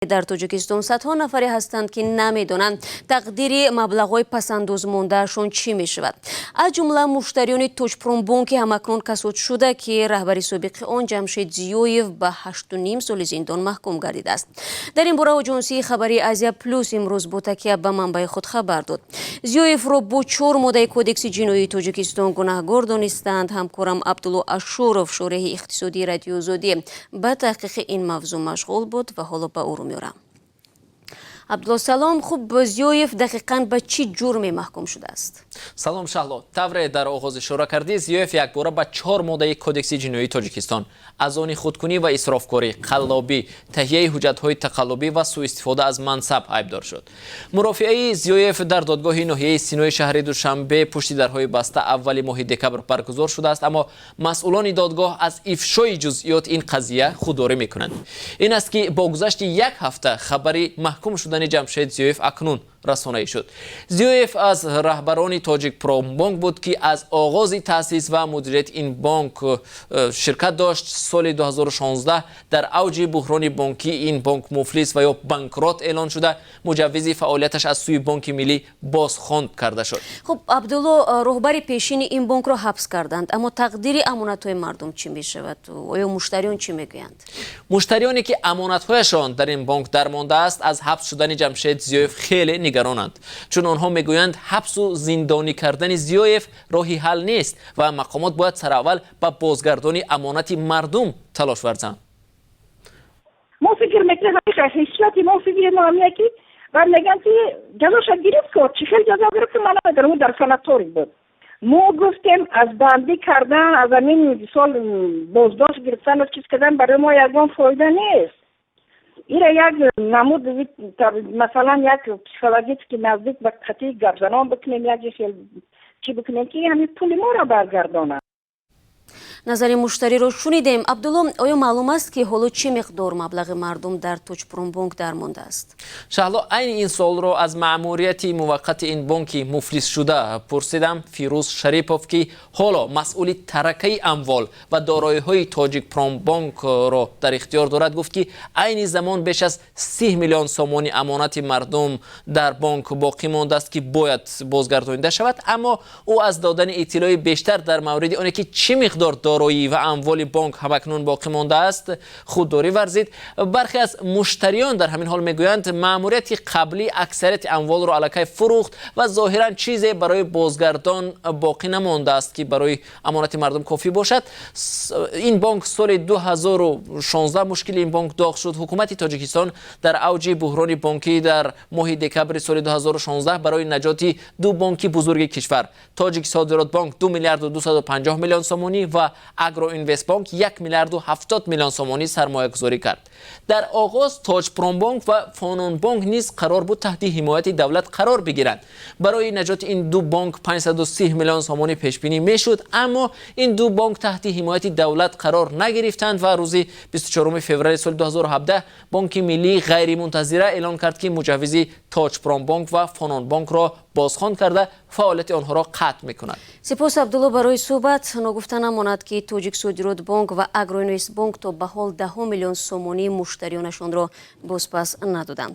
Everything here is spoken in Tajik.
Дар Тоҷикистон садҳо нафаре ҳастанд, ки намедонанд, тақдири маблағҳои пасандозмондаашон чӣ мешавад. Аз ҷумла муштариёни Тоҷпромбонки ҳамакнун касод шуда, ки раҳбари собиқи он Ҷамшед Зиёев ба 8,5 соли зиндон маҳкум гардидааст. Дар ин бора Оҷонсии хабарии Азия Плюс имрӯз бо такя ба манбаи худ хабар дод. Зиёевро бо чор моддаи Кодекси ҷиноии Тоҷикистон гунаҳгор донистанд. Ҳамкорам Абдулло Ашуров, шореҳи иқтисодии Радиои Озодӣ, ба таҳқиқи ин мавзӯъ машғул буд ва ҳоло ба ӯ рӯ меорам. Абдулло, салом. Хуб, Зиёев дақиқан ба чӣ ҷурме маҳкум шудааст? Салом, Шаҳло. Тавре дар оғоз ишора кардӣ, Зиёев якбора ба чор моддаи Кодекси ҷиноии Тоҷикистон: аз они худкунӣ ва исрофкорӣ, қаллобӣ, таҳияи ҳуҷҷатҳои тақаллубӣ ва сӯистифода аз мансаб айбдор шуд. Мурофиаи Зиёев дар додгоҳи ноҳияи Синои шаҳри Душанбе пушти дарҳои баста аввали моҳи декабр баргузор шудааст, аммо масъулони додгоҳ аз ифшои ҷузъиёт ин қазия худдорӣ мекунанд. Ин аст, ки бо гузашти як ҳафта хабари маҳкум шудани Ҷамшед Зиёев акнун расонаӣ шуд. Зиёев аз раҳбарони Тоҷикпромбонк буд, ки аз оғози таъсис ва мудирияти ин бонк ширкат дошт. Соли 2016 дар авҷи буҳрони бонкӣ ин бонк муфлис ва ё банкрот эълон шуда, муҷаввизи фаъолияташ аз сӯи Бонки Миллӣ бозхонд карда шуд. Хуб, Абдулло, роҳбари пешини ин бонкро ҳабс карданд, аммо тақдири амонатҳои мардум чӣ мешавад? Оё муштариён чӣ мегӯянд? Муштариёне, ки амонатҳояшон дар ин бонк дармондааст, аз ҳабс шудани Ҷамшед Зиёев хеле нигаронанд, чун онҳо мегӯянд, ҳабсу зиндонӣ кардани Зиёев роҳи ҳал нест ва мақомот бояд сараввал ба бозгардони амонати мардум талош варзанд. Мо фикр мекунем, ҳиссияти мо, фикри мо ҳамия, ки баъд мегӯянд, ки ҷазоша гирифт ко. Чӣ хел ҷазо гирифт, ман намедонам, ӯ дар санаторий буд. Мо гуфтем, аз бандӣ кардан, аз ҳамин мисол боздошт гирифтану чиз кардан барои мо ягон фоида нест. Ира як намуд, масалан, як психологически наздик ба қатъи гапзанон бикунем, як хел чӣ бикунем, ки ҳамин пули моро баргардонад. Назари муштариро шунидем. Абдулло, оё маълум аст, ки ҳоло чӣ миқдор маблағи мардум дар Тоҷпромбонк дармондааст? Шаҳло, айни ин суолро аз маъмурияти муваққати ин бонки муфлисшуда пурсидам. Фирӯз Шарипов, ки ҳоло масъули таракаи амвол ва дороиҳои Тоҷикпромбонкро дар ихтиёр дорад, гуфт, ки айни замон беш аз 30 миллион сомони амонати мардум дар бонк боқӣ мондааст, ки бояд бозгардонида шавад. Аммо ӯ аз додани иттилои бештар дар мавриди оне ки чӣ миқдор дороӣ ва амволи бонк ҳамакнун боқӣ мондааст, худдорӣ варзид. Бархе аз муштариён дар ҳамин ҳол мегӯянд, маъмурияти қаблӣ аксарияти амволро аллакай фурӯхт ва зоҳиран чизе барои бозгардон боқӣ намондааст, ки барои амонати мардум кофӣ бошад. Ин бонк соли 2016 мушкили ин бонк доғ шуд. Ҳукумати Тоҷикистон дар авҷи буҳрони бонкӣ дар моҳи декабри соли 2016 барои наҷоти ду бонки бузурги кишвар, Тоҷик Содиротбонк 2 миллиарду 250 миллион сомонӣ ва Агроинвестбонк 1 миллиарду 70 миллион сомонӣ сармоягузорӣ кард. Дар оғоз Тоҷпромбонк ва Фононбонк низ қарор буд таҳти ҳимояти давлат қарор бигиранд. Барои наҷоти ин ду бонк 530 миллион сомонӣ пешбинӣ мешуд, аммо ин ду бонк таҳти ҳимояти давлат қарор нагирифтанд ва рӯзи 24 феврали соли 2017 Бонки Миллӣ ғайримунтазира эълон кард, ки муҷаввизи Тоҷпромбонк ва Фононбонкро бозхонд карда, фаъолияти онҳоро қатъ мекунад. Сипос, Абдулло, барои суҳбат. Ногуфта намонад, ки Тоҷиксодиротбонк ва Агроинвестбонк то ба ҳол даҳо миллион сомонии муштариёнашонро бозпас надоданд.